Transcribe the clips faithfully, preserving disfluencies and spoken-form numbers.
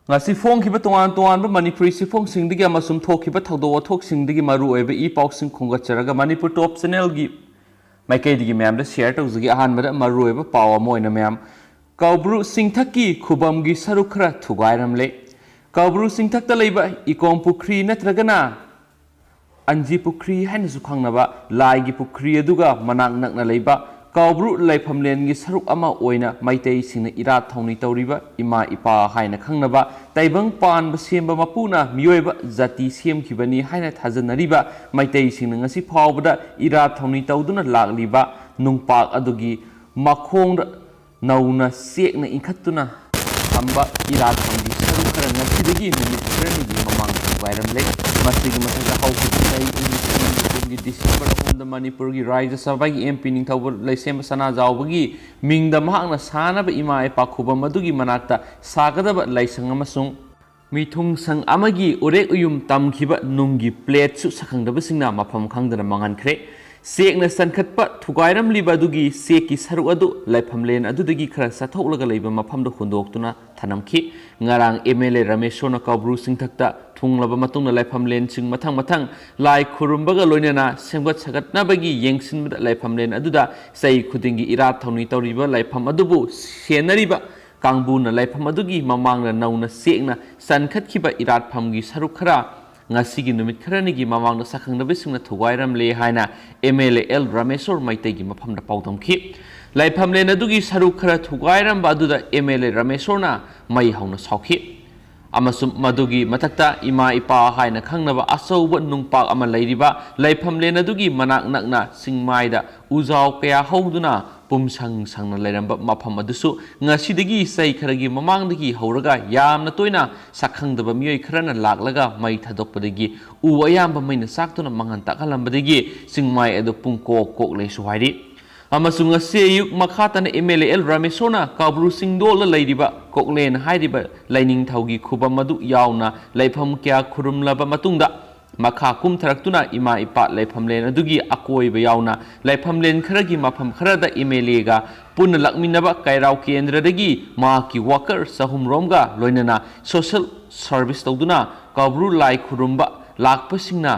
ꯉꯁꯤ ꯐꯣꯡꯈꯤꯕ ꯇꯣꯉꯥꯟ ꯇꯣꯉꯥꯟꯕ ꯃꯅꯤꯄꯨꯔꯤ ꯆꯦꯐꯣꯡꯁꯤꯡꯗꯒꯤ ꯑꯃꯁꯨꯡ ꯊꯣꯛꯈꯤꯕ ꯊꯧꯗꯣꯛ ꯋꯥꯊꯣꯛꯁꯤꯡꯗꯒꯤ ꯃꯔꯨ ꯑꯣꯏꯕ ꯏ ꯄꯥꯎꯁꯤꯡ ꯈꯣꯝꯒꯠꯆꯔꯒ ꯃꯅꯤꯄꯨꯔ ꯇꯣꯞ ꯆꯦꯅꯦꯜꯒꯤ ꯃꯥꯏꯀꯩꯗꯒꯤ ꯃꯌꯥꯝꯗ ꯁꯤꯌꯔ ꯇꯧꯖꯒꯦ꯫ ꯑꯍꯥꯟꯕꯗ ꯃꯔꯨ ꯑꯣꯏꯕ ꯄꯥꯎ ꯑꯃ ꯑꯣꯏꯅ ꯃꯌꯥꯝ, ꯀꯧꯕ꯭ꯔꯨ ꯆꯤꯡꯊꯛꯀꯤ ꯈꯨꯕꯝꯒꯤ ꯁꯔꯨꯛ ꯈꯔ ꯊꯨꯒꯥꯏꯔꯝꯂꯦ꯫ ꯀꯧꯕ꯭ꯔꯨ ꯆꯤꯡꯊꯛꯇ ꯂꯩꯕ ꯏꯀꯣꯝ ꯄꯨꯈ꯭ꯔꯤ ꯅꯠꯇ꯭ꯔꯒꯅ ꯑꯟꯖꯤ ꯄꯨꯈ꯭ꯔꯤ ꯍꯥꯏꯅꯁꯨ ꯈꯪꯅꯕ ꯂꯥꯏꯒꯤ ꯄꯨꯈ꯭ꯔꯤ ꯑꯗꯨꯒ ꯃꯅꯥꯛ ꯅꯛꯅ ꯂꯩꯕ ꯀꯧꯕ꯭ꯔꯨ ꯂꯥꯏꯐꯝꯂꯦꯟꯒꯤ ꯁꯔꯨꯛ ꯑꯃ ꯑꯣꯏꯅ ꯃꯩꯇꯩꯁꯤꯡꯅ ꯏꯔꯥꯠ ꯊꯧꯅꯤ ꯇꯧꯔꯤꯕ ꯏꯃꯥ ꯏꯄꯥ ꯍꯥꯏꯅ ꯈꯪꯅꯕ ꯇꯥꯏꯕꯪ ꯄꯥꯟꯕ ꯁꯦꯝꯕ ꯃꯄꯨꯅ ꯃꯤꯑꯣꯏꯕ ꯖꯥꯇꯤ ꯁꯦꯝꯈꯤꯕꯅꯤ ꯍꯥꯏꯅ ꯊꯥꯖꯅꯔꯤꯕ ꯃꯩꯇꯩꯁꯤꯡꯅ ꯉꯁꯤ ꯐꯥꯎꯕꯗ ꯏꯔꯥꯠ ꯊꯧꯅꯤ ꯇꯧꯗꯨꯅ ꯂꯥꯛꯂꯤꯕ ꯅꯨꯡꯄꯥꯛ ꯑꯗꯨꯒꯤ ꯃꯈꯣꯡꯗ ꯅꯧꯅ ꯆꯦꯛꯅ ꯏꯟꯈꯠꯇꯨꯅ ꯊꯝꯕ ꯏꯔꯥꯠ ꯊꯧꯅꯤ ꯁꯔꯨꯛ ꯈꯔ ꯉꯁꯤꯗꯒꯤ ꯅꯨꯃꯤꯠ ꯈꯔꯅꯤꯒꯤ ꯃꯃꯥꯡꯗ ꯊꯨꯒꯥꯏꯔꯝꯂꯦ꯫ ꯃꯁꯤꯒꯤ ꯃꯊꯛꯇ ꯍꯧꯈꯤꯕ ꯆꯍꯤ ꯀꯨꯟꯒꯤ ꯗꯤꯁꯦꯝꯕꯔ ꯑꯍꯨꯝꯗ ꯃꯅꯤꯄꯨꯔꯒꯤ ꯔꯥꯖ꯭ꯌ ꯁꯚꯥꯒꯤ ꯑꯦꯝ ꯄꯤ ꯅꯤꯡꯊꯧꯕ ꯂꯩꯁꯦꯝꯕ ꯁꯅꯥꯖꯥꯎꯕꯒꯤ ꯃꯤꯡꯗ ꯃꯍꯥꯛꯅ ꯁꯥꯅꯕ ꯏꯃꯥ ꯏꯄꯥ ꯈꯨꯕꯝ ꯑꯗꯨꯒꯤ ꯃꯅꯥꯛꯇ ꯁꯥꯒꯗꯕ ꯂꯥꯏꯁꯪ ꯑꯃꯁꯨꯡ ꯃꯤꯊꯨꯡꯁꯪ ꯑꯃꯒꯤ ꯎꯔꯦꯛ ꯎꯌꯨꯝ ꯇꯝꯈꯤꯕ ꯅꯨꯡꯒꯤ ꯄ꯭ꯂꯦꯠꯁꯨ ꯁꯛꯈꯪꯗꯕꯁꯤꯡꯅ ꯃꯐꯝ ꯈꯪꯗꯅ ꯃꯥꯡꯍꯟꯈ꯭ꯔꯦ꯫ ꯆꯦꯛꯅ ꯆꯟꯈꯠꯄ ꯊꯨꯒꯥꯏꯔꯝꯂꯤꯕ ꯑꯗꯨꯒꯤ ꯆꯦꯛꯀꯤ ꯁꯔꯨꯛ ꯑꯗꯨ ꯂꯥꯏꯐꯝꯂꯦꯟ ꯑꯗꯨꯗꯒꯤ ꯈꯔ ꯆꯠꯊꯣꯛꯂꯒ ꯂꯩꯕ ꯃꯐꯝꯗ ꯍꯨꯟꯗꯣꯛꯇꯨꯅ ꯊꯅꯝꯈꯤ꯫ ꯉꯔꯥꯡ ꯑꯦꯝ ꯑꯦꯜ ꯑꯦ ꯔꯥꯃꯦꯁꯣꯔꯅ ꯀꯧꯕ꯭ꯔꯨ ꯆꯤꯡꯊꯛꯇ ꯊꯨꯡꯂꯕ ꯃꯇꯨꯡꯗ ꯂꯥꯏꯐꯝꯂꯦꯟꯁꯤꯡ ꯃꯊꯪ ꯃꯊꯪ ꯂꯥꯏ ꯈꯨꯔꯨꯝꯕꯒ ꯂꯣꯏꯅꯅ ꯁꯦꯝꯒꯠ ꯁꯥꯒꯠꯅꯕꯒꯤ ꯌꯦꯡꯁꯤꯟꯕꯗ ꯂꯥꯏꯐꯝꯂꯦꯟ ꯑꯗꯨꯗ ꯆꯍꯤ ꯈꯨꯗꯤꯡꯒꯤ ꯏꯔꯥꯠ ꯊꯧꯅꯤ ꯇꯧꯔꯤꯕ ꯂꯥꯏꯐꯝ ꯑꯗꯨꯕꯨ ꯁꯦꯟꯅꯔꯤꯕ ꯀꯥꯡꯕꯨꯅ ꯂꯥꯏꯐꯝ ꯑꯗꯨꯒꯤ ꯃꯃꯥꯡꯗ ꯅꯧꯅ ꯆꯦꯛꯅ ꯆꯟꯈꯠꯈꯤꯕ ꯏꯔꯥꯠꯐꯝꯒꯤ ꯁꯔꯨꯛ ꯈꯔ ꯉꯁꯤꯒꯤ ꯅꯨꯃꯤꯠ ꯈꯔꯅꯤꯒꯤ ꯃꯃꯥꯡꯗ ꯁꯛꯈꯪꯗꯕꯁꯤꯡꯅ ꯊꯨꯒꯥꯏꯔꯝꯂꯦ ꯍꯥꯏꯅ M L A L Rameshwor ꯃꯩꯇꯩꯒꯤ ꯃꯐꯝꯗ ꯄꯥꯎꯗꯝꯈꯤ꯫ ꯂꯥꯏꯐꯝꯂꯦꯟ ꯑꯗꯨꯒꯤ ꯁꯔꯨꯛ ꯈꯔ ꯊꯨꯒꯥꯏꯔꯝꯕ ꯑꯗꯨꯗ ꯑꯦꯝ ꯑꯦꯜ ꯑꯦ ꯔꯥꯃꯦꯁꯣꯔꯅ ꯃꯩ ꯍꯧꯅ ꯁꯥꯎꯈꯤ꯫ ꯑꯃꯁꯨꯡ ꯃꯗꯨꯒꯤ ꯃꯊꯛꯇ ꯏꯃꯥ ꯏꯄꯥ ꯍꯥꯏꯅ ꯈꯪꯅꯕ ꯑꯆꯧꯕ ꯅꯨꯡꯄꯥꯛ ꯑꯃ ꯂꯩꯔꯤꯕ ꯂꯥꯏꯐꯝꯂꯦꯟ ꯑꯗꯨꯒꯤ ꯃꯅꯥꯛ ꯅꯛꯅ ꯆꯤꯡꯃꯥꯏꯗ ꯎꯖꯥꯎ ꯀꯌꯥ ꯍꯧꯗꯨꯅ ꯄꯨꯝꯁꯪ ꯁꯪꯅ ꯂꯩꯔꯝꯕ ꯃꯐꯝ ꯑꯗꯨꯁꯨ ꯉꯁꯤꯗꯒꯤ ꯆꯍꯤ ꯈꯔꯒꯤ ꯃꯃꯥꯡꯗꯒꯤ ꯍꯧꯔꯒ ꯌꯥꯝꯅ ꯇꯣꯏꯅ ꯁꯛꯈꯪꯗꯕ ꯃꯤꯑꯣꯏ ꯈꯔꯅ ꯂꯥꯛꯂꯒ ꯃꯩ ꯊꯥꯗꯣꯛꯄꯗꯒꯤ ꯎ ꯑꯌꯥꯝꯕ ꯃꯩꯅ ꯆꯥꯛꯇꯨꯅ ꯃꯥꯡꯍꯟ ꯇꯥꯛꯍꯜꯂꯝꯕꯗꯒꯤ ꯆꯤꯡꯃꯥꯏ ꯑꯗꯨ ꯄꯨꯡꯀꯣꯛ ꯀꯣꯛꯂꯦꯁꯨ ꯍꯥꯏꯔꯤ꯫ ꯑꯃꯁꯨꯡ ꯉꯁꯤ ꯑꯌꯨꯛ ꯃꯈꯥ ꯇꯥꯅ ꯑꯦꯝ ꯑꯦꯜ ꯑꯦ ꯑꯦꯜ ꯔꯥꯃꯦꯁꯣꯔꯅ ꯀꯥꯕ꯭ꯔꯨ ꯆꯤꯡꯗꯣꯜꯗ ꯂꯩꯔꯤꯕ ꯀꯣꯛꯂꯦꯟ ꯍꯥꯏꯔꯤꯕ ꯂꯥꯏꯅꯤꯡꯊꯧꯒꯤ ꯈꯨꯕꯝ ꯑꯗꯨ ꯌꯥꯎꯅ ꯂꯥꯏꯐꯝ ꯀꯌꯥ ꯈꯨꯔꯨꯝꯂꯕ ꯃꯇꯨꯡꯗ ꯃꯈꯥ ꯀꯨꯝꯊꯔꯛꯇꯨꯅ ꯏꯃꯥ ꯏꯄꯥ ꯂꯩꯐꯝꯂꯦꯟ ꯑꯗꯨꯒꯤ ꯑꯀꯣꯏꯕ ꯌꯥꯎꯅ ꯂꯩꯐꯝꯂꯦꯟ ꯈꯔꯒꯤ ꯃꯐꯝ ꯈꯔꯗ ꯑꯦꯝ ꯑꯦꯜ ꯑꯦꯒ ꯄꯨꯟꯅ ꯂꯥꯛꯃꯤꯟꯅꯕ ꯀꯩꯔꯥꯎ ꯀꯦꯟꯗ꯭ꯔꯗꯒꯤ ꯃꯍꯥꯛꯀꯤ ꯋꯥꯀꯔ ꯆꯍꯨꯝꯔꯣꯝꯒ ꯂꯣꯏꯅꯅ ꯁꯣꯁꯦꯜ ꯁꯔꯚꯤꯁ ꯇꯧꯗꯨꯅ ꯀꯧꯕ꯭ꯔꯨ ꯂꯥꯏ ꯈꯨꯔꯨꯝꯕ ꯂꯥꯛꯄꯁꯤꯡꯅ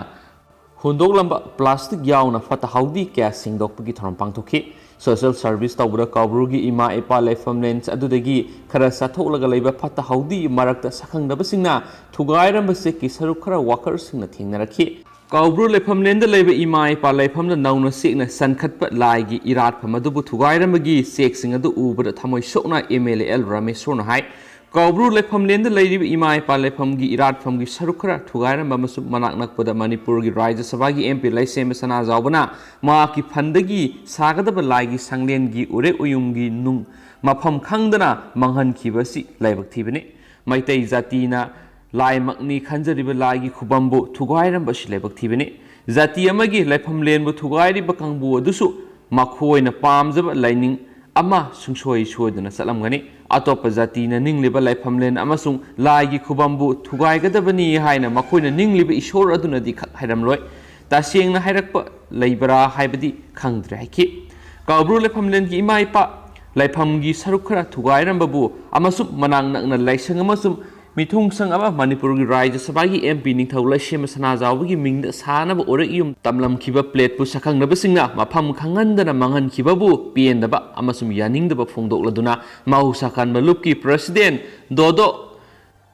ꯍꯨꯟꯗꯣꯛꯂꯝꯕ ꯄ꯭ꯂꯥꯁꯇꯤꯛ ꯌꯥꯎꯅ ꯐꯠꯇ ꯍꯥꯎꯗꯤ ꯀꯌꯥ ꯁꯦꯡꯗꯣꯛꯄꯒꯤ ꯊꯧꯔꯝ ꯄꯥꯡꯊꯣꯛꯈꯤ꯫ ꯁꯣꯁꯦꯜ ꯁꯔꯚꯤꯁ ꯇꯧꯕꯗ ꯀꯧꯕ꯭ꯔꯨꯒꯤ ꯏꯃꯥ ꯏꯄꯥ ꯂꯩꯐꯝꯂꯦꯟ ꯑꯗꯨꯗꯒꯤ ꯈꯔ ꯆꯠꯊꯣꯛꯂꯒ ꯂꯩꯕ ꯐꯠꯇ ꯍꯥꯎꯗꯤ ꯃꯔꯛꯇ ꯁꯛꯈꯪꯗꯕꯁꯤꯡꯅ ꯊꯨꯒꯥꯏꯔꯝꯕ ꯆꯦꯛꯀꯤ ꯁꯔꯨꯛ ꯈꯔ ꯋꯥꯀꯔꯁꯤꯡꯅ ꯊꯦꯡꯅꯔꯛꯈꯤ꯫ ꯀꯧꯕ꯭ꯔꯨ ꯂꯩꯐꯝꯂꯦꯟꯗ ꯂꯩꯕ ꯏꯃꯥ ꯏꯄꯥ ꯂꯩꯐꯝꯗ ꯅꯧꯅ ꯆꯦꯛꯅ ꯆꯟꯈꯠꯄ ꯂꯥꯏꯒꯤ ꯏꯔꯥꯠꯐꯝ ꯑꯗꯨꯕꯨ ꯊꯨꯒꯥꯏꯔꯝꯕꯒꯤ ꯆꯦꯛꯁꯤꯡ ꯑꯗꯨ ꯎꯕꯗ ꯊꯃꯣꯏ ꯁꯣꯛꯅ ꯑꯦꯝ ꯑꯦꯜ ꯑꯦ ꯑꯦꯜ ꯔꯥꯃꯦꯁꯣꯔꯅ ꯍꯥꯏ꯫ ꯀꯧꯕ꯭ꯔꯨ ꯂꯩꯐꯝꯂꯦꯟꯗ ꯂꯩꯔꯤꯕ ꯏꯃꯥ ꯏꯄꯥ ꯂꯩꯐꯝꯒꯤ ꯏꯔꯥꯠꯐꯝꯒꯤ ꯁꯔꯨꯛ ꯈꯔ ꯊꯨꯒꯥꯏꯔꯝꯕ ꯑꯃꯁꯨꯡ ꯃꯅꯥꯛ ꯅꯛꯄꯗ ꯃꯅꯤꯄꯨꯔꯒꯤ ꯔꯥꯖ꯭ꯌ ꯁꯚꯥꯒꯤ ꯑꯦꯝ ꯄꯤ ꯂꯩꯁꯦꯝꯕ ꯁꯅꯥꯖꯥꯎꯕꯅ ꯃꯍꯥꯛꯀꯤ ꯐꯟꯗꯒꯤ ꯁꯥꯒꯗꯕ ꯂꯥꯏꯒꯤ ꯁꯪꯂꯦꯟꯒꯤ ꯎꯔꯦꯛ ꯎꯌꯨꯡꯒꯤ ꯅꯨꯡ ꯃꯐꯝ ꯈꯪꯗꯅ ꯃꯥꯡꯍꯟꯈꯤꯕ ꯑꯁꯤ ꯂꯥꯏꯕꯛ ꯊꯤꯕꯅꯤ꯫ ꯃꯩꯇꯩ ꯖꯥꯇꯤꯅ ꯂꯥꯏꯃꯛꯅꯤ ꯈꯟꯖꯔꯤꯕ ꯂꯥꯏꯒꯤ ꯈꯨꯕꯝꯕꯨ ꯊꯨꯒꯥꯏꯔꯝꯕ ꯑꯁꯤ ꯂꯥꯏꯕꯛ ꯊꯤꯕꯅꯤ꯫ ꯖꯥꯇꯤ ꯑꯃꯒꯤ ꯂꯩꯐꯝꯂꯦꯟꯕꯨ ꯊꯨꯒꯥꯏꯔꯤꯕ ꯀꯥꯡꯕꯨ ꯑꯗꯨꯁꯨ ꯃꯈꯣꯏꯅ ꯄꯥꯝꯖꯕ ꯂꯥꯏꯅꯤꯡ ꯑꯃ ꯁꯨꯡꯁꯣꯏ ꯁꯣꯏꯗꯅ ꯆꯠꯂꯝꯒꯅꯤ꯫ ꯑꯇꯣꯞꯄ ꯖꯥꯇꯤꯅ ꯅꯤꯡꯂꯤꯕ ꯂꯩꯐꯝꯂꯦꯟ ꯑꯃꯁꯨꯡ ꯂꯥꯏꯒꯤ ꯈꯨꯕꯝꯕꯨ ꯊꯨꯒꯥꯏꯒꯗꯕꯅꯤ ꯍꯥꯏꯅ ꯃꯈꯣꯏꯅ ꯅꯤꯡꯂꯤꯕ ꯏꯁꯣꯔ ꯑꯗꯨꯅꯗꯤ ꯈꯛ ꯍꯥꯏꯔꯝꯂꯣꯏ꯫ ꯇꯁꯦꯡꯅ ꯍꯥꯏꯔꯛꯄ ꯂꯩꯕ꯭ꯔꯥ ꯍꯥꯏꯕꯗꯤ ꯈꯪꯗ꯭ꯔꯦ ꯍꯥꯏꯈꯤ꯫ ꯀꯧꯕ꯭ꯔꯨ ꯂꯩꯐꯝꯂꯦꯟꯒꯤ ꯏꯃꯥ ꯏꯄꯥ ꯂꯩꯐꯝꯒꯤ ꯁꯔꯨꯛ ꯈꯔ ꯊꯨꯒꯥꯏꯔꯝꯕꯕꯨ ꯑꯃꯁꯨꯡ ꯃꯅꯥꯛ ꯅꯛꯅ ꯂꯥꯏꯁꯪ ꯑꯃꯁꯨꯡ ꯃꯤꯊꯨꯡꯁꯪ ꯑꯃ ꯃꯅꯤꯄꯨꯔꯒꯤ ꯔꯥꯖ꯭ꯌ ꯁꯚꯥꯒꯤ ꯑꯦꯝ ꯄꯤ ꯅꯤꯡꯊꯧ ꯂꯩꯁꯦꯝꯕ ꯁꯅꯥꯖꯥꯎꯕꯒꯤ ꯃꯤꯡꯗ ꯁꯥꯅꯕ ꯎꯔꯦꯛ ꯌꯨꯝ ꯇꯝꯂꯝꯈꯤꯕ ꯄ꯭ꯂꯦꯠꯄꯨ ꯁꯛꯈꯪꯗꯕꯁꯤꯡꯅ ꯃꯐꯝ ꯈꯪꯍꯟꯗꯅ ꯃꯥꯡꯍꯟꯈꯤꯕꯕꯨ ꯄꯦꯟꯗꯕ ꯑꯃꯁꯨꯡ ꯌꯥꯅꯤꯡꯗꯕ ꯐꯣꯡꯗꯣꯛꯂꯗꯨꯅ ꯃꯍꯧꯁꯥ ꯀꯟꯕ ꯂꯨꯞꯀꯤ ꯄ꯭ꯔꯁꯤꯗꯦꯟ ꯗꯣꯗꯣ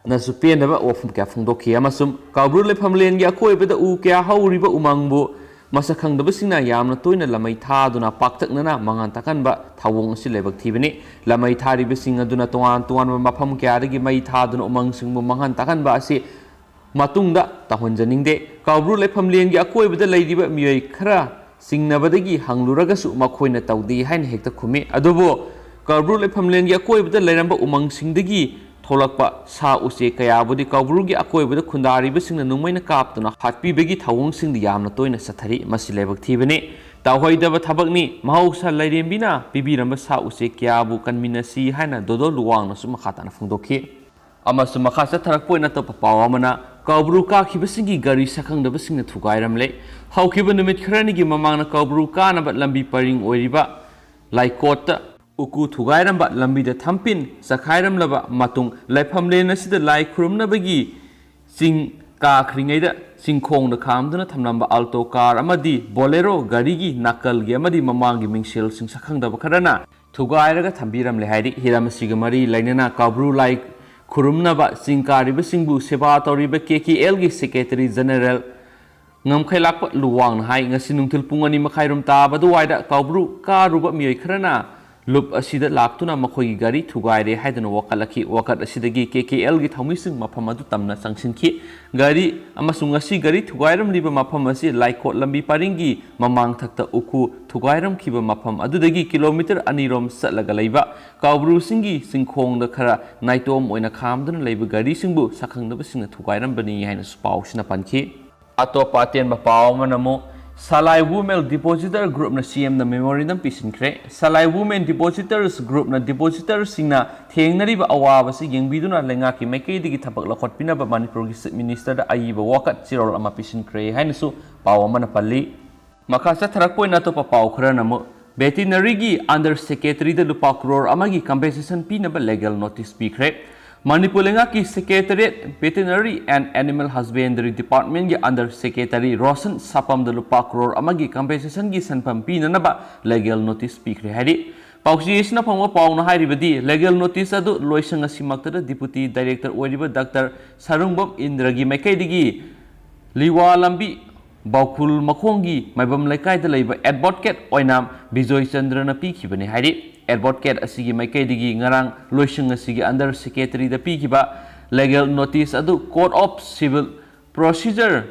ꯅꯁꯨ ꯄꯦꯟꯗꯕ ꯋꯥꯐꯝ ꯀꯌꯥ ꯐꯣꯡꯗꯣꯛꯈꯤ ꯑꯃꯁꯨꯡ ꯀꯧꯕ꯭ꯔꯨ ꯂꯩꯐꯝꯂꯦꯟꯒꯤ ꯑꯀꯣꯏꯕꯗ ꯎ ꯀꯌꯥ ꯍꯧꯔꯤꯕ ꯎꯃꯪꯕꯨ ꯃꯁꯛ ꯈꯪꯗꯕꯁꯤꯡꯅ ꯌꯥꯝꯅ ꯇꯣꯏꯅ ꯂꯃꯩ ꯊꯥꯗꯨꯅ ꯄꯥꯛꯇꯛꯅꯅ ꯃꯉꯥꯟ ꯇꯥꯛꯍꯟꯕ ꯊꯧꯑꯣꯡ ꯑꯁꯤ ꯂꯥꯏꯕꯛ ꯊꯤꯕꯅꯤ꯫ ꯂꯃꯩ ꯊꯥꯔꯤꯕꯁꯤꯡ ꯑꯗꯨꯅ ꯇꯣꯉꯥꯟ ꯇꯣꯉꯥꯟꯕ ꯃꯐꯝ ꯀꯌꯥꯗꯒꯤ ꯃꯩ ꯊꯥꯗꯨꯅ ꯎꯃꯪꯁꯤꯡꯕꯨ ꯃꯉꯥꯟ ꯇꯥꯛꯍꯟꯕ ꯑꯁꯤ ꯃꯇꯨꯡꯗ ꯇꯧꯍꯟꯖꯅꯤꯡꯗꯦ꯫ ꯀꯧꯕ꯭ꯔꯨ ꯂꯩꯐꯝꯂꯦꯟꯒꯤ ꯑꯀꯣꯏꯕꯗ ꯂꯩꯔꯤꯕ ꯃꯤꯑꯣꯏ ꯈꯔ ꯆꯤꯡꯅꯕꯗꯒꯤ ꯍꯪꯂꯨꯔꯒꯁꯨ ꯃꯈꯣꯏꯅ ꯇꯧꯗꯦ ꯍꯥꯏꯅ ꯍꯦꯛꯇ ꯈꯨꯝꯃꯤ꯫ ꯑꯗꯨꯕꯨ ꯀꯧꯕ꯭ꯔꯨ ꯂꯩꯐꯝꯂꯦꯟꯒꯤ ꯑꯀꯣꯏꯕꯗ ꯂꯩꯔꯝꯕ ꯎꯃꯪꯁꯤꯡꯗꯒꯤ ꯊꯣꯛꯂꯛꯄ ꯁꯥ ꯎꯆꯦꯛ ꯀꯌꯥꯕꯨꯗꯤ ꯀꯧꯕ꯭ꯔꯨꯒꯤ ꯑꯀꯣꯏꯕꯗ ꯈꯨꯟꯗꯥꯔꯤꯕꯁꯤꯡꯅ ꯅꯣꯡꯃꯩꯅ ꯀꯥꯞꯇꯨꯅ ꯍꯥꯠꯄꯤꯕꯒꯤ ꯊꯧꯑꯣꯡꯁꯤꯡꯗꯤ ꯌꯥꯝꯅ ꯇꯣꯏꯅ ꯆꯠꯊꯔꯤ꯫ ꯃꯁꯤ ꯂꯥꯏꯕꯛ ꯊꯤꯕꯅꯤ꯫ ꯇꯧꯍꯩꯗꯕ ꯊꯕꯛꯅꯤ꯫ ꯃꯍꯧꯁꯥ ꯂꯥꯏꯔꯦꯝꯕꯤꯅ ꯄꯤꯕꯤꯔꯝꯕ ꯁꯥ ꯎꯆꯦꯛ ꯀꯌꯥꯕꯨ ꯀꯟꯃꯤꯟꯅꯁꯤ ꯍꯥꯏꯅ ꯗꯣꯗꯣ ꯂꯨꯋꯥꯡꯅꯁꯨ ꯃꯈꯥ ꯇꯥꯅ ꯐꯣꯡꯗꯣꯛꯈꯤ꯫ ꯑꯃꯁꯨꯡ ꯃꯈꯥ ꯆꯠꯊꯔꯛꯄ ꯑꯣꯏꯅ ꯑꯇꯣꯞꯄ ꯄꯥꯎ ꯑꯃꯅ, ꯀꯥꯎꯕ꯭ꯔꯨ ꯀꯥꯈꯤꯕꯁꯤꯡꯒꯤ ꯒꯥꯔꯤ ꯁꯛꯈꯪꯗꯕꯁꯤꯡꯅ ꯊꯨꯒꯥꯏꯔꯝꯂꯦ꯫ ꯍꯧꯈꯤꯕ ꯅꯨꯃꯤꯠ ꯈꯔꯅꯤꯒꯤ ꯃꯃꯥꯡꯗ ꯀꯥꯎꯕ꯭ꯔꯨ ꯀꯥꯅꯕ ꯂꯝꯕꯤ ꯄꯔꯤꯡ ꯑꯣꯏꯔꯤꯕ ꯂꯥꯏꯀꯣꯠꯇ ꯎꯀꯨ ꯊꯨꯒꯥꯏꯔꯝꯕ ꯂꯝꯕꯤꯗ ꯊꯝꯄꯤꯟ ꯆꯈꯥꯏꯔꯝꯂꯕ ꯃꯇꯨꯡ, ꯂꯥꯏꯐꯝꯂꯦꯟ ꯑꯁꯤꯗ ꯂꯥꯏ ꯈꯨꯔꯨꯝꯅꯕꯒꯤ ꯆꯤꯡ ꯀꯥꯈ꯭ꯔꯤꯉꯩꯗ ꯆꯤꯡꯈꯣꯡꯗ ꯈꯥꯝꯗꯨꯅ ꯊꯝꯂꯝꯕ Alto car ꯑꯃꯗꯤ Bolero ꯒꯥꯔꯤꯒꯤ ꯅꯥꯀꯜꯒꯤ ꯑꯃꯗꯤ ꯃꯃꯥꯡꯒꯤ ꯃꯤꯡꯁꯦꯜꯁꯤꯡ ꯁꯛꯈꯪꯗꯕ ꯈꯔꯅ ꯊꯨꯒꯥꯏꯔꯒ ꯊꯝꯕꯤꯔꯝꯂꯦ ꯍꯥꯏꯔꯤ꯫ ꯍꯤꯔꯝ ꯑꯁꯤꯒ ꯃꯔꯤ ꯂꯩꯅꯅ ꯀꯥꯎꯕ꯭ꯔꯨ ꯂꯥꯏ ꯈꯨꯔꯨꯝꯅꯕ ꯆꯤꯡ ꯀꯥꯔꯤꯕꯁꯤꯡꯕꯨ ꯁꯦꯕꯥ ꯇꯧꯔꯤꯕ KKL ꯒꯤ Secretary General ꯉꯝꯈꯩꯂꯥꯛꯄ ꯂꯨꯋꯥꯡꯅ ꯍꯥꯏ, ꯉꯁꯤ ꯅꯨꯡꯊꯤꯜ ꯄꯨꯡ ꯑꯅꯤ ꯃꯈꯥꯏꯔꯣꯝ ꯇꯥꯕ ꯑꯗꯨꯋꯥꯏꯗ ꯀꯥꯎꯕ꯭ꯔꯨ ꯀꯥꯔꯨꯕ ꯃꯤꯑꯣꯏ ꯈꯔꯅ ꯂꯨꯞ ꯑꯁꯤꯗ ꯂꯥꯛꯇꯨꯅ ꯃꯈꯣꯏꯒꯤ ꯒꯥꯔꯤ ꯊꯨꯒꯥꯏꯔꯦ ꯍꯥꯏꯗꯨꯅ ꯋꯥꯀꯠꯂꯛꯈꯤ꯫ ꯋꯥꯀꯠ ꯑꯁꯤꯗꯒꯤ KKL ꯒꯤ ꯊꯧꯃꯤꯁꯤꯡ ꯃꯐꯝ ꯑꯗꯨ ꯇꯝꯅ ꯆꯪꯁꯤꯟꯈꯤ꯫ ꯒꯥꯔꯤ ꯑꯃꯁꯨꯡ ꯉꯁꯤ ꯒꯥꯔꯤ ꯊꯨꯒꯥꯏꯔꯝꯂꯤꯕ ꯃꯐꯝ ꯑꯁꯤ ꯂꯥꯏꯀꯣꯠ ꯂꯝꯕꯤ ꯄꯔꯤꯡꯒꯤ ꯃꯃꯥꯡꯊꯛꯇ ꯎꯀꯨ ꯊꯨꯒꯥꯏꯔꯝꯈꯤꯕ ꯃꯐꯝ ꯑꯗꯨꯗꯒꯤ ꯀꯤꯂꯣꯃꯤꯇꯔ ꯑꯅꯤꯔꯣꯝ ꯆꯠꯂꯒ ꯂꯩꯕ ꯀꯥꯎꯕ꯭ꯔꯨꯁꯤꯡꯒꯤ ꯆꯤꯡꯈꯣꯡꯗ ꯈꯔ ꯅꯥꯏꯇꯣꯝ ꯑꯣꯏꯅ ꯈꯥꯝꯗꯨꯅ ꯂꯩꯕ ꯒꯥꯔꯤꯁꯤꯡꯕꯨ ꯁꯛꯈꯪꯗꯕꯁꯤꯡꯅ ꯊꯨꯒꯥꯏꯔꯝꯕꯅꯤ ꯍꯥꯏꯅꯁꯨ ꯄꯥꯎꯁꯤꯅ ꯄꯟꯈꯤ꯫ ꯑꯇꯣꯞꯄ ꯑꯇꯦꯟꯕ ꯄꯥꯎ ꯑꯃꯅ ꯑꯃꯨꯛ ꯁꯂꯥꯏ Women Depositor Group ꯅ CM ꯗ memorandum ꯄꯤꯁꯤꯟꯈ꯭ꯔꯦ꯫ ꯁꯂꯥꯏ Women Depositors Group ꯅ depositor ꯁꯤꯡꯅ ꯊꯦꯡꯅꯔꯤꯕ ꯑꯋꯥꯕꯁꯤ ꯌꯦꯡꯕꯤꯗꯨꯅ ꯂꯩꯉꯥꯛꯀꯤ ꯃꯥꯏꯀꯩꯗꯒꯤ ꯊꯕꯛ ꯂꯧꯈꯠꯄꯤꯅꯕ ꯃꯅꯤꯄꯨꯔꯒꯤ Chief Minister ꯗ ꯑꯏꯕ ꯋꯥꯀꯠ ꯆꯦꯔꯣꯜ ꯑꯃ ꯄꯤꯁꯤꯟꯈ꯭ꯔꯦ ꯍꯥꯏꯅꯁꯨ ꯄꯥꯎ ꯑꯃꯅ ꯄꯜꯂꯤ꯫ ꯃꯈꯥ ꯆꯠꯊꯔꯛꯄ ꯑꯣꯏꯅ ꯑꯇꯣꯞꯄ ꯄꯥꯎ ꯈꯔꯅ ꯑꯃꯨꯛ Veterinary ꯒꯤ Under Secretary ꯗ ꯂꯨꯄꯥ ꯀ꯭ꯔꯣꯔ ꯑꯃꯒꯤ compensation ꯄꯤꯅꯕ legal notice ꯄꯤꯈ꯭ꯔꯦ꯫ ꯃꯅꯤꯄꯨꯔ ꯂꯩꯉꯥꯛꯀꯤ Secretariat Veterinary and Animal Husbandry Department ꯀꯤ Under Secretary ꯔꯣꯁꯟ ꯁꯥꯄꯝꯗ ꯂꯨꯄꯥ ꯀ꯭ꯔꯣꯔ ꯑꯃꯒꯤ compensation ꯒꯤ ꯁꯦꯟꯐꯝ ꯄꯤꯅꯅꯕ legal notice ꯄꯤꯈ꯭ꯔꯦ ꯍꯥꯏꯔꯤ꯫ ꯄꯥꯎꯆꯦ ꯑꯁꯤꯅ ꯐꯪꯕ ꯄꯥꯎꯅ ꯍꯥꯏꯔꯤꯕꯗꯤ, legal notice ꯑꯗꯨ ꯂꯣꯏꯁꯪ ꯑꯁꯤꯃꯛꯇꯗ Deputy Director ꯑꯣꯏꯔꯤꯕ ꯗꯥꯛꯇꯔ ꯁꯥꯔꯨꯡꯕꯝ ꯏꯟꯗ꯭ꯔꯒꯤ ꯃꯥꯏꯀꯩꯗꯒꯤ ꯂꯤꯋꯥ ꯂꯝꯕꯤ ꯕꯥꯎꯈꯨꯜ ꯃꯈꯣꯡꯒꯤ ꯃꯥꯏꯕꯝ ꯂꯩꯀꯥꯏꯗ ꯂꯩꯕ advocate ꯑꯣꯏꯅ ꯕꯤꯖꯣꯏ ꯆꯟꯗ꯭ꯔꯅ ꯄꯤꯈꯤꯕꯅꯤ ꯍꯥꯏꯔꯤ꯫ Advocate ꯑꯁꯤꯒꯤ ꯃꯥꯏꯀꯩꯗꯒꯤ ꯉꯔꯥꯡ ꯂꯣꯏꯁꯪ ꯑꯁꯤꯒꯤ Under Secretary ꯗ ꯄꯤꯈꯤꯕ legal notice ꯑꯗꯨ Code of Civil Procedure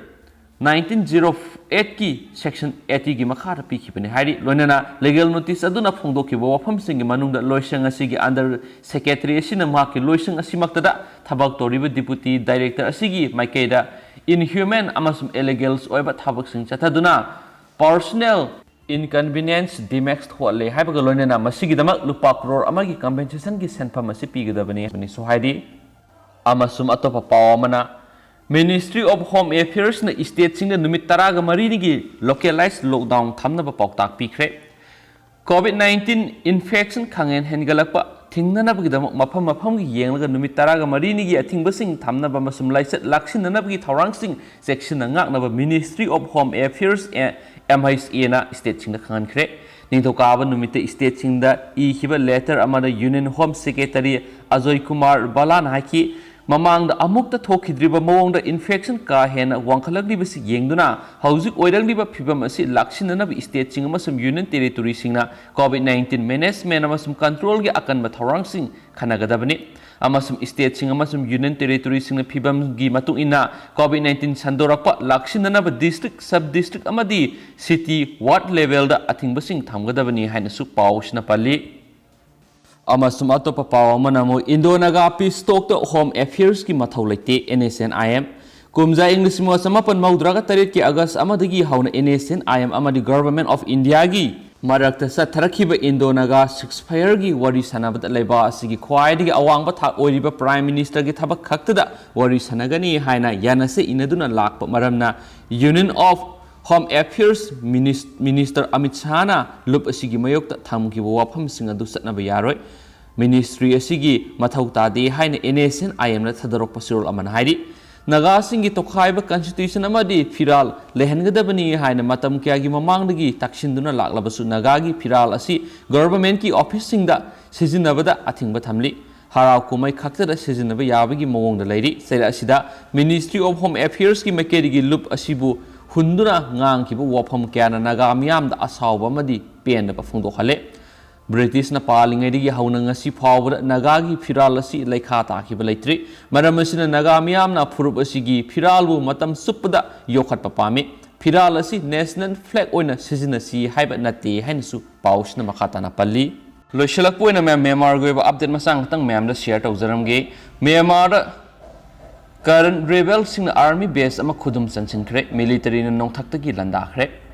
nineteen zero eight ꯀꯤ Section eighty ꯒꯤ ꯃꯈꯥꯗ ꯄꯤꯈꯤꯕꯅꯤ ꯍꯥꯏꯔꯤ꯫ ꯂꯣꯏꯅꯅ legal notice ꯑꯗꯨꯅ ꯐꯣꯡꯗꯣꯛꯈꯤꯕ ꯋꯥꯐꯝꯁꯤꯡꯒꯤ ꯃꯅꯨꯡꯗ ꯂꯣꯏꯁꯪ ꯑꯁꯤꯒꯤ Under Secretary ꯑꯁꯤꯅ ꯃꯍꯥꯛꯀꯤ ꯂꯣꯏꯁꯪ ꯑꯁꯤꯃꯛꯇꯗ ꯊꯕꯛ ꯇꯧꯔꯤꯕ Deputy Director ꯑꯁꯤꯒꯤ ꯃꯥꯏꯀꯩꯗ inhuman ꯑꯃꯁꯨꯡ illegals ꯑꯣꯏꯕ ꯊꯕꯛꯁꯤꯡ ꯆꯠꯊꯗꯨꯅ personal inconvenience, damage ꯊꯣꯛꯍꯜꯂꯦ ꯍꯥꯏꯕꯒ ꯂꯣꯏꯅꯅ ꯃꯁꯤꯒꯤꯗꯃꯛ ꯂꯨꯄꯥ ꯀ꯭ꯔꯣꯔ ꯑꯃꯒꯤ compensation ꯒꯤ ꯁꯦꯟꯐꯝ ꯑꯁꯤ ꯄꯤꯒꯗꯕꯅꯤ ꯍꯥꯏꯕꯅꯤꯁꯨ ꯍꯥꯏꯔꯤ꯫ ꯑꯃꯁꯨꯡ ꯑꯇꯣꯞꯄ ꯄꯥꯎ ꯑꯃꯅ, Ministry of Home Affairs ꯅ state ꯁꯤꯡꯗ ꯅꯨꯃꯤꯠ ꯇꯔꯥꯒ ꯃꯔꯤꯅꯤꯒꯤ localized lockdown ꯊꯝꯅꯕ ꯄꯥꯎꯇꯥꯛ ꯄꯤꯈ꯭ꯔꯦ꯫ COVID nineteen infection ꯈꯪꯍꯦꯟ ꯍꯦꯟꯒꯠꯂꯛꯄ ꯊꯤꯡꯅꯅꯕꯒꯤꯗꯃꯛ ꯃꯐꯝ ꯃꯐꯝꯒꯤ ꯌꯦꯡꯂꯒ ꯅꯨꯃꯤꯠ ꯇꯔꯥꯒ ꯃꯔꯤꯅꯤꯒꯤ ꯑꯊꯤꯡꯕꯁꯤꯡ ꯊꯝꯅꯕ ꯑꯃꯁꯨꯡ ꯂꯥꯏꯆꯠ ꯂꯥꯛꯁꯤꯟꯅꯅꯕꯒꯤ ꯊꯧꯔꯥꯡꯁꯤꯡ ꯆꯦꯛꯁꯤꯟꯅ ꯉꯥꯛꯅꯕ Ministry of Home Affairs, M H A ꯅ state ꯁꯤꯡꯗ ꯈꯪꯍꯟꯈ꯭ꯔꯦ꯫ ꯅꯤꯡꯊꯧꯀꯥꯕ ꯅꯨꯃꯤꯠꯇ state ꯁꯤꯡꯗ ꯏꯈꯤꯕ letter ꯑꯃꯗ Union Home Secretary Ajoy Kumar ꯕꯂꯥꯅ ꯍꯥꯏꯈꯤ, ꯃꯃꯥꯡꯗ ꯑꯃꯨꯛꯇ ꯊꯣꯛꯈꯤꯗ꯭ꯔꯤꯕ ꯃꯑꯣꯡꯗ infection ꯀꯥ ꯍꯦꯟꯅ ꯋꯥꯡꯈꯠꯂꯛꯂꯤꯕꯁꯤ ꯌꯦꯡꯗꯨꯅ, ꯍꯧꯖꯤꯛ ꯑꯣꯏꯔꯛꯂꯤꯕ ꯐꯤꯚꯝ ꯑꯁꯤ ꯂꯥꯛꯁꯤꯟꯅꯅꯕ state ꯁꯤꯡ ꯑꯃꯁꯨꯡ Union Territory ꯁꯤꯡꯅ COVID nineteen management ꯑꯃꯁꯨꯡ control ꯒꯤ ꯑꯀꯟꯕ ꯊꯧꯔꯥꯡꯁꯤꯡ ꯈꯟꯅꯒꯗꯕꯅꯤ, ꯑꯃꯁꯨꯡ state ꯁꯤꯡ ꯑꯃꯁꯨꯡ Union Territory ꯁꯤꯡꯅ ꯐꯤꯚꯝꯒꯤ ꯃꯇꯨꯡ ꯏꯟꯅ COVID nineteen ꯁꯟꯗꯣꯔꯛꯄ ꯂꯥꯛꯁꯤꯟꯅꯅꯕ district, sub district ꯑꯃꯗꯤ city, ward level ꯗ ꯑꯊꯤꯡꯕꯁꯤꯡ ꯊꯝꯒꯗꯕꯅꯤ ꯍꯥꯏꯅꯁꯨ ꯄꯥꯎꯁꯤꯅ ꯄꯜꯂꯤ꯫ ꯑꯃꯁꯨꯡ ꯑꯇꯣꯞꯄ ꯄꯥꯎ ꯑꯃꯅ ꯑꯃꯨꯛ Indo Naga Peace Talk ꯇ Home Affairs ꯀꯤ ꯃꯊꯧ ꯂꯩꯇꯦ, N S N I M꯫ ꯀꯨꯝꯖꯥ ꯏꯪ ꯂꯤꯁꯤꯡ ꯑꯃꯒ ꯆꯃꯥꯄꯟ ꯃꯧꯗ꯭ꯔꯥꯒ ꯇꯔꯦꯠꯀꯤ August ꯑꯃꯗꯒꯤ ꯍꯧꯅ N S N I M ꯑꯃꯗꯤ Government of India ꯒꯤ ꯃꯔꯛꯇ ꯆꯠꯊꯔꯛꯈꯤꯕ Indo Naga ceasefire ꯒꯤ ꯋꯥꯔꯤ ꯁꯥꯟꯅꯕꯗ ꯂꯩꯕꯥꯛ ꯑꯁꯤꯒꯤ ꯈ꯭ꯋꯥꯏꯗꯒꯤ ꯑꯋꯥꯡꯕ ꯊꯥꯛ ꯑꯣꯏꯔꯤꯕ Prime Minister ꯒꯤ ꯊꯕꯛ ꯈꯛꯇꯗ ꯋꯥꯔꯤ ꯁꯥꯟꯅꯒꯅꯤ ꯍꯥꯏꯅ ꯌꯥꯅꯁꯦ ꯏꯅꯗꯨꯅ ꯂꯥꯛꯄ ꯃꯔꯝꯅ Union of Home Affairs Minis-, Minister Amit Shah ꯅ ꯂꯨꯞ ꯑꯁꯤꯒꯤ ꯃꯥꯌꯣꯛꯇ ꯊꯝꯈꯤꯕ ꯋꯥꯐꯝꯁꯤꯡ ꯑꯗꯨ ꯆꯠꯅꯕ ꯌꯥꯔꯣꯏ꯫ Ministry ꯑꯁꯤꯒꯤ ꯃꯊꯧ ꯇꯥꯗꯦ ꯍꯥꯏꯅ N S N I M ꯅ ꯊꯥꯗꯣꯔꯛꯄ ꯆꯦꯔꯣꯜ ꯑꯃꯅ ꯍꯥꯏꯔꯤ꯫ ꯅꯥꯒꯥꯁꯤꯡꯒꯤ ꯇꯣꯈꯥꯏꯕ constitution ꯑꯃꯗꯤ ꯐꯤꯔꯥꯜ ꯂꯩꯍꯟꯒꯗꯕꯅꯤ ꯍꯥꯏꯅ ꯃꯇꯝ ꯀꯌꯥꯒꯤ ꯃꯃꯥꯡꯗꯒꯤ ꯇꯛꯁꯤꯟꯗꯨꯅ ꯂꯥꯛꯂꯕꯁꯨ, ꯅꯥꯒꯥꯒꯤ ꯐꯤꯔꯥꯜ ꯑꯁꯤ government ꯀꯤ office ꯁꯤꯡꯗ ꯁꯤꯖꯤꯟꯅꯕꯗ ꯑꯊꯤꯡꯕ ꯊꯝꯂꯤ꯫ ꯍꯔꯥꯎ ꯀꯨꯝꯍꯩ ꯈꯛꯇꯗ ꯁꯤꯖꯤꯟꯅꯕ ꯌꯥꯕꯒꯤ ꯃꯑꯣꯡꯗ ꯂꯩꯔꯤ꯫ ꯆꯩꯔꯥꯛ ꯑꯁꯤꯗ Ministry of Home Affairs ꯀꯤ ꯃꯥꯏꯀꯩꯗꯒꯤ ꯂꯨꯞ ꯑꯁꯤꯕꯨ ꯍꯨꯟꯗꯨꯅ ꯉꯥꯡꯈꯤꯕ ꯋꯥꯐꯝ ꯀꯌꯥꯅ ꯅꯥꯒꯥ ꯃꯤꯌꯥꯝꯗ ꯑꯁꯥꯎꯕ ꯑꯃꯗꯤ ꯄꯦꯟꯗꯕ ꯐꯣꯡꯗꯣꯛꯍꯜꯂꯦ꯫ British ꯅ ꯄꯥꯜꯂꯤꯉꯩꯗꯒꯤ ꯍꯧꯅ ꯉꯁꯤ ꯐꯥꯎꯕꯗ ꯅꯥꯒꯥꯒꯤ ꯐꯤꯔꯥꯜ ꯑꯁꯤ ꯂꯩꯈꯥ ꯇꯥꯈꯤꯕ ꯂꯩꯇ꯭ꯔꯤ꯫ ꯃꯔꯝ ꯑꯁꯤꯅ ꯅꯥꯒꯥ ꯃꯤꯌꯥꯝꯅ ꯐꯨꯔꯨꯞ ꯑꯁꯤꯒꯤ ꯐꯤꯔꯥꯜꯕꯨ ꯃꯇꯝ ꯆꯨꯞꯄꯗ ꯌꯣꯛꯈꯠꯄ ꯄꯥꯝꯃꯤ꯫ ꯐꯤꯔꯥꯜ ꯑꯁꯤ national flag ꯑꯣꯏꯅ ꯁꯤꯖꯤꯟꯅꯁꯤ ꯍꯥꯏꯕ ꯅꯠꯇꯦ ꯍꯥꯏꯅꯁꯨ ꯄꯥꯎꯁꯤꯅ ꯃꯈꯥ ꯇꯥꯅ ꯄꯜꯂꯤ꯫ ꯂꯣꯏꯁꯤꯜꯂꯛꯄ ꯑꯣꯏꯅ ꯃꯌꯥꯝ ꯃ꯭ꯌꯥꯟꯃꯥꯔꯒꯤ ꯑꯣꯏꯕ update ꯃꯆꯥ ꯈꯛꯇꯪ ꯃꯌꯥꯝꯗ share ꯇꯧꯖꯔꯝꯒꯦ꯫ ꯃ꯭ꯌꯥꯟꯃꯥꯔꯗ Karen rebel ꯁꯤꯡꯅ army base ꯑꯃ ꯈꯨꯗꯨꯝ ꯆꯟꯁꯤꯟꯈ꯭ꯔꯦ꯫ Military ꯅ ꯅꯣꯡꯊꯛꯇꯒꯤ ꯂꯥꯟꯗꯥꯈ꯭ꯔꯦ꯫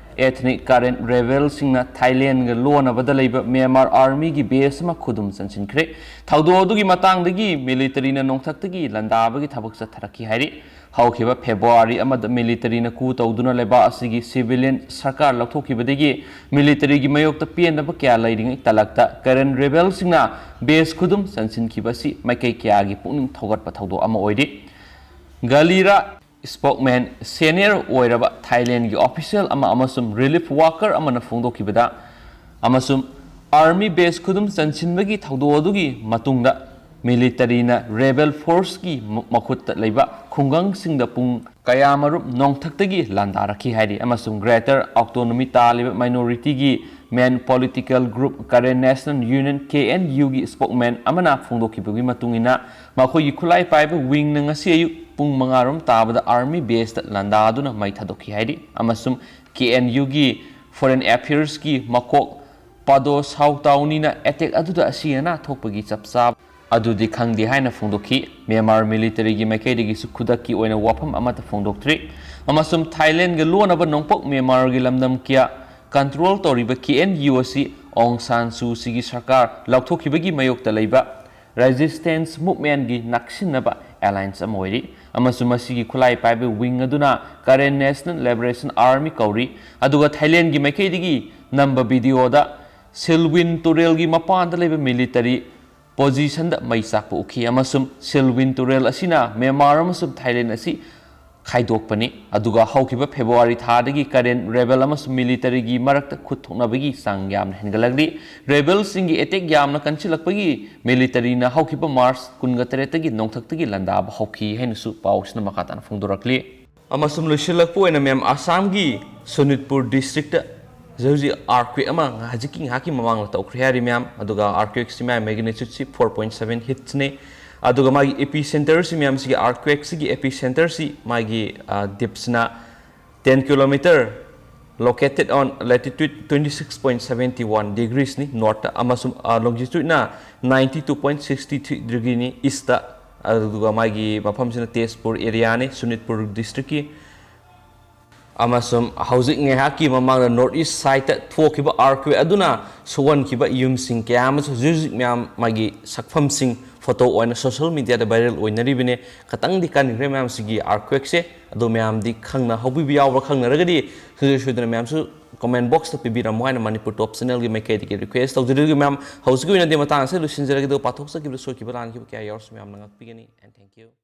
Ethnic Karen rebelꯁꯤꯡꯅ ꯊꯥꯏꯂꯦꯟꯒ ꯂꯣꯟꯅꯕꯗ ꯂꯩꯕ ꯃ꯭ꯌꯥꯟꯃꯥꯔ ꯑꯥꯔꯃꯤꯒꯤ ꯕꯦꯁ ꯑꯃ ꯈꯨꯗꯨꯝ ꯆꯟꯁꯤꯟꯈ꯭ꯔꯦ꯫ ꯊꯧꯗꯣꯛ ꯑꯗꯨꯒꯤ ꯃꯇꯥꯡꯗꯒꯤ ꯃꯤꯂꯤꯇꯔꯤꯅ ꯅꯣꯡꯊꯛꯇꯒꯤ ꯂꯥꯟꯗꯥꯕꯒꯤ ꯊꯕꯛ ꯆꯠꯊꯔꯛꯈꯤ ꯍꯥꯏꯔꯤ꯫ ꯍꯧꯈꯤꯕ ꯐꯦꯕ꯭ꯔꯨꯋꯥꯔꯤ ꯑꯃꯗ ꯃꯤꯂꯤꯇꯔꯤꯅ ꯀꯨ ꯇꯧꯗꯨꯅ ꯂꯩꯕꯥꯛ ꯑꯁꯤꯒꯤ ꯁꯤꯚꯤꯂꯤꯌꯟ ꯁꯔꯀꯥꯔ ꯂꯧꯊꯣꯛꯈꯤꯕꯗꯒꯤ ꯃꯤꯂꯤꯇꯔꯤꯒꯤ ꯃꯥꯌꯣꯛꯇ ꯄꯦꯟꯗꯕ ꯀꯌꯥ ꯂꯩꯔꯤꯉꯩ ꯇꯥꯂꯛꯇ ꯀꯔꯦꯟ ꯔꯦꯕꯦꯜꯁꯤꯡꯅ ꯕꯦꯁ ꯈꯨꯗꯨꯝ ꯆꯟꯁꯤꯟꯈꯤꯕ ꯑꯁꯤ ꯃꯥꯏꯀꯩ ꯀꯌꯥꯒꯤ ꯄꯨꯛꯅꯤꯡ ꯊꯧꯒꯠꯄ ꯊꯧꯗꯣꯛ ꯑꯃ ꯑꯣꯏꯔꯤ꯫ ꯒꯂꯤꯔꯥ ꯁ꯭ꯄꯣꯛꯃꯦꯟ, ꯁꯦꯅꯤꯌꯔ ꯑꯣꯏꯔꯕ ꯊꯥꯏꯂꯦꯟꯒꯤ ꯑꯣꯐꯤꯁꯤꯌꯦꯜ ꯑꯃ ꯑꯃꯁꯨꯡ ꯔꯤꯂꯤꯐ ꯋꯥꯀꯔ ꯑꯃꯅ ꯐꯣꯡꯗꯣꯛꯈꯤꯕꯗ, ꯑꯃꯁꯨꯡ ꯑꯥꯔꯃꯤ ꯕꯦꯁ ꯈꯨꯗꯨꯝ ꯆꯟꯁꯤꯟꯕꯒꯤ ꯊꯧꯗꯣꯛ ꯑꯗꯨꯒꯤ ꯃꯇꯨꯡꯗ ꯃꯤꯂꯤꯇꯔꯤꯅ ꯔꯦꯕꯦꯜ ꯐꯣꯔꯁꯀꯤ ꯃ-, ꯃꯈꯨꯠꯇ ꯂꯩꯕ ꯈꯨꯡꯒꯪꯁꯤꯡꯗ ꯄꯨꯡ ꯀꯌꯥꯃꯔꯨꯝ ꯅꯣꯡꯊꯛꯇꯒꯤ ꯂꯥꯟꯗꯥꯔꯛꯈꯤ ꯍꯥꯏꯔꯤ, ꯑꯃꯁꯨꯡ ꯒ꯭ꯔꯦꯇꯔ ꯑꯣꯇꯣꯅꯣꯃꯤ ꯇꯥꯜꯂꯤꯕ ꯃꯥꯏꯅꯣꯔꯤꯇꯤꯒꯤ main political group Karen national union, K N ꯌꯨꯒꯤ ꯁ꯭ꯄꯣꯛꯃꯦꯟ ꯑꯃꯅ ꯐꯣꯡꯗꯣꯛꯈꯤꯕꯒꯤ ꯃꯇꯨꯡ ꯏꯟꯅ, ꯃꯈꯣꯏꯒꯤ ꯈꯨꯠꯂꯥꯏ ꯄꯥꯏꯕ ꯋꯤꯡꯅ ꯉꯁꯤ ꯑꯌꯨꯛ ꯄꯨꯡ ꯃꯉꯥ ꯔꯣꯝ ꯇꯥꯕꯗ ꯑꯥꯔꯃꯤ ꯕꯦꯁꯇ ꯂꯥꯟꯗꯥꯗꯨꯅ ꯃꯩ ꯊꯥꯗꯣꯛꯈꯤ ꯍꯥꯏꯔꯤ, ꯑꯃꯁꯨꯡ ꯀꯦ ꯑꯦꯟ ꯌꯨꯒꯤ ꯐꯣꯔꯦꯟ ꯑꯦꯐꯤꯌꯔꯁꯀꯤ ꯃꯀꯣꯛ ꯄꯥꯗꯣ ꯁꯥꯎꯇꯥꯎꯅꯤꯅ ꯑꯦꯇꯦꯛ ꯑꯗꯨꯗ ꯑꯁꯤ ꯑꯅꯥ ꯊꯣꯛꯄꯒꯤ ꯆꯞ ꯆꯥꯕ ꯑꯗꯨꯗꯤ ꯈꯪꯗꯦ ꯍꯥꯏꯅ ꯐꯣꯡꯗꯣꯛꯈꯤ꯫ ꯃ꯭ꯌꯥꯟꯃꯥꯔ ꯃꯤꯂꯤꯇꯔꯤꯒꯤ ꯃꯥꯏꯀꯩꯗꯒꯤꯁꯨ ꯈꯨꯗꯛꯀꯤ ꯑꯣꯏꯅ ꯋꯥꯐꯝ ꯑꯃꯠꯇ ꯐꯣꯡꯗꯣꯛꯇ꯭ꯔꯤ꯫ ꯑꯃꯁꯨꯡ ꯊꯥꯏꯂꯦꯟꯒ ꯂꯣꯟꯅꯕ ꯅꯣꯡꯄꯣꯛ ꯃ꯭ꯌꯥꯟꯃꯥꯔꯒꯤ ꯂꯝꯗꯝ ꯀꯌꯥ ꯀꯟꯇ꯭ꯔꯣꯜ ꯇꯧꯔꯤꯕ ꯀꯦ ꯑꯦꯟ ꯌꯨ ꯑꯁꯤ ꯑꯣꯡ ꯁꯥꯟ ꯁꯨ ꯆꯤꯒꯤ ꯁꯔꯀꯥꯔ ꯂꯧꯊꯣꯛꯈꯤꯕꯒꯤ ꯃꯥꯌꯣꯛꯇ ꯂꯩꯕ ꯔꯦꯖꯤꯁꯇꯦꯟꯁ ꯃꯨꯚꯃꯦꯟꯒꯤ ꯅꯛꯁꯤꯟꯅꯕ ꯑꯦꯂꯥꯏꯟꯁ ꯑꯃ ꯑꯣꯏꯔꯤ, ꯑꯃꯁꯨꯡ ꯃꯁꯤꯒꯤ ꯈꯨꯠꯂꯥꯏ ꯄꯥꯏꯕ ꯋꯤꯡ ꯑꯗꯨꯅ ꯀꯔꯦꯟ ꯅꯦꯁꯅꯦꯜ ꯂꯤꯕꯔꯦꯁꯟ ꯑꯥꯔꯃꯤ ꯀꯧꯔꯤ꯫ ꯑꯗꯨꯒ ꯊꯥꯏꯂꯦꯟꯒꯤ ꯃꯥꯏꯀꯩꯗꯒꯤ ꯅꯝꯕ ꯚꯤꯗꯤꯑꯣꯗ ꯁꯤꯜꯋꯤꯟ ꯇꯨꯔꯦꯜꯒꯤ ꯃꯄꯥꯟꯗ ꯂꯩꯕ ꯃꯤꯂꯤꯇꯔꯤ ꯄꯣꯖꯤꯁꯟꯗ ꯃꯩ ꯆꯥꯛꯄ ꯎꯈꯤ, ꯑꯃꯁꯨꯡ ꯁꯤꯜꯋꯤꯟ ꯇꯨꯔꯦꯜ ꯑꯁꯤꯅ ꯃ꯭ꯌꯥꯟꯃꯥꯔ ꯑꯃꯁꯨꯡ ꯊꯥꯏꯂꯦꯟ ꯑꯁꯤ ꯈꯥꯏꯗꯣꯛꯄꯅꯤ꯫ ꯑꯗꯨꯒ ꯍꯧꯈꯤꯕ ꯐꯦꯕ꯭ꯔꯨꯋꯥꯔꯤ ꯊꯥꯗꯒꯤ ꯀꯔꯦꯟ ꯔꯦꯕꯦꯜ ꯑꯃꯁꯨꯡ ꯃꯤꯂꯤꯇꯔꯤꯒꯤ ꯃꯔꯛꯇ ꯈꯨꯠ ꯊꯣꯛꯅꯕꯒꯤ ꯆꯥꯡ ꯌꯥꯝꯅ ꯍꯦꯟꯒꯠꯂꯛꯂꯤ꯫ ꯔꯦꯕꯦꯜꯁꯤꯡꯒꯤ ꯑꯦꯇꯦꯛ ꯌꯥꯝꯅ ꯀꯟꯁꯤꯜꯂꯛꯄꯒꯤ ꯃꯤꯂꯤꯇꯔꯤꯅ ꯍꯧꯈꯤꯕ ꯃꯥꯔꯆ ꯀꯨꯟꯒ ꯇꯔꯦꯠꯇꯒꯤ ꯅꯣꯡꯊꯛꯇꯒꯤ ꯂꯥꯟꯗꯥꯕ ꯍꯧꯈꯤ ꯍꯥꯏꯅꯁꯨ ꯄꯥꯎꯁꯤꯅ ꯃꯈꯥ ꯇꯥꯅ ꯐꯣꯡꯗꯣꯔꯛꯂꯤ꯫ ꯑꯃꯁꯨꯡ ꯂꯣꯏꯁꯤꯜꯂꯛꯄ ꯑꯣꯏꯅ ꯃꯌꯥꯝ ꯑꯁꯥꯝꯒꯤ ꯁꯣꯅꯤꯠꯄꯨꯔ ꯗꯤꯁꯇ꯭ꯔꯤꯛꯇ ꯍꯧꯖꯤꯛ ꯍꯧꯖꯤꯛ ꯑꯥꯔꯀ꯭ꯋꯦꯛ ꯑꯃ ꯍꯧꯖꯤꯛꯀꯤ ꯉꯥꯏꯍꯥꯛꯀꯤ ꯃꯃꯥꯡꯗ ꯇꯧꯈ꯭ꯔꯦ ꯍꯥꯏꯔꯤ ꯃꯌꯥꯝ꯫ ꯑꯗꯨꯒ ꯑꯥꯔꯀ꯭ꯋꯦꯛꯁꯤ ꯃꯌꯥꯝ ꯃꯦꯒꯅꯤꯆꯨꯠꯁꯤ ꯐꯣꯔ ꯄꯣꯏꯟ ꯁꯕꯦꯟ ꯍꯤꯠꯁꯅꯤ꯫ ꯑꯗꯨꯒ ꯃꯥꯒꯤ ꯏꯄꯤ ꯁꯦꯟꯇꯔꯁꯤ ꯃꯌꯥꯝꯁꯤꯒꯤ ꯑꯥꯔꯀ꯭ꯋꯦꯛꯁꯤꯒꯤ ꯏꯄꯤ ꯁꯦꯟꯇꯔꯁꯤ ꯃꯥꯒꯤ, ꯑ, ꯗꯤꯞꯁꯤꯅ ten kilometer, located on latitude twenty six point seventy one degreesꯅꯤ ꯅꯣꯔꯠꯇ, ꯑꯃꯁꯨꯡ, ꯑ, ꯂꯣꯡꯖꯤꯇ꯭ꯌꯨꯠꯅ ninety two point sixty three degreeꯅꯤ ꯏꯁꯇ꯫ ꯑꯗꯨꯒ ꯃꯥꯒꯤ ꯃꯐꯝꯁꯤꯅ ꯇꯦꯖꯄꯨꯔ ꯑꯦꯔꯤꯌꯥꯅꯤ, ꯁꯣꯅꯤꯠꯄꯨꯔ ꯗꯤꯁꯇ꯭ꯔꯤꯛꯀꯤ꯫ ꯑꯃꯁꯨꯡ ꯍꯧꯖꯤꯛ ꯉꯥꯏꯍꯥꯛꯀꯤ ꯃꯃꯥꯡꯗ North East side ꯊꯣꯛꯈꯤꯕ earthquake ꯑꯗꯨꯅ ꯁꯣꯛꯍꯟꯈꯤꯕ ꯌꯨꯝꯁꯤꯡ ꯀꯌꯥ ꯑꯃꯁꯨ ꯍꯧꯖꯤꯛ ꯍꯧꯖꯤꯛ ꯃꯌꯥꯝ ꯃꯥꯒꯤ ꯁꯛꯐꯝꯁꯤꯡ photo ꯑꯣꯏꯅ social media ꯗ viral ꯑꯣꯏꯅꯔꯤꯕꯅꯦ꯫ ꯈꯇꯪꯗꯤ ꯀꯟꯈ꯭ꯔꯦ ꯃꯌꯥꯝꯁꯤꯒꯤ earthquake ꯁꯦ꯫ ꯑꯗꯣ ꯃꯌꯥꯝꯗꯤ ꯈꯪꯅꯍꯧꯕꯤꯕ ꯌꯥꯎꯕ꯭ꯔꯥ? ꯈꯪꯅꯔꯒꯗꯤ ꯁꯨꯡꯁꯣꯏ ꯁꯣꯏꯗꯅ ꯃꯌꯥꯝꯁꯨ comment box ꯇ ꯄꯤꯕꯤꯔꯝꯃꯣ ꯍꯥꯏꯅ Manipur Top Channel ꯒꯤ ꯃꯥꯏꯀꯩꯗꯒꯤ request ꯇꯧꯖꯔꯤ꯫ ꯃꯌꯥꯝ, ꯍꯧꯖꯤꯛꯀꯤ ꯑꯣꯏꯅꯗꯤ ꯃꯇꯥꯡ ꯑꯁꯤꯗ ꯂꯣꯏꯁꯤꯟꯖꯔꯒꯦ꯫ ꯑꯗꯨꯒ ꯄꯥꯊꯣꯛꯆꯈꯤꯕꯗ ꯁꯣꯏꯈꯤꯕ ꯂꯥꯟꯈꯤꯕ ꯀꯌꯥ ꯌꯥꯎꯔꯁꯨ ꯃꯌꯥꯝꯅ ꯉꯥꯛꯄꯤꯒꯅꯤ꯫ And thank you꯫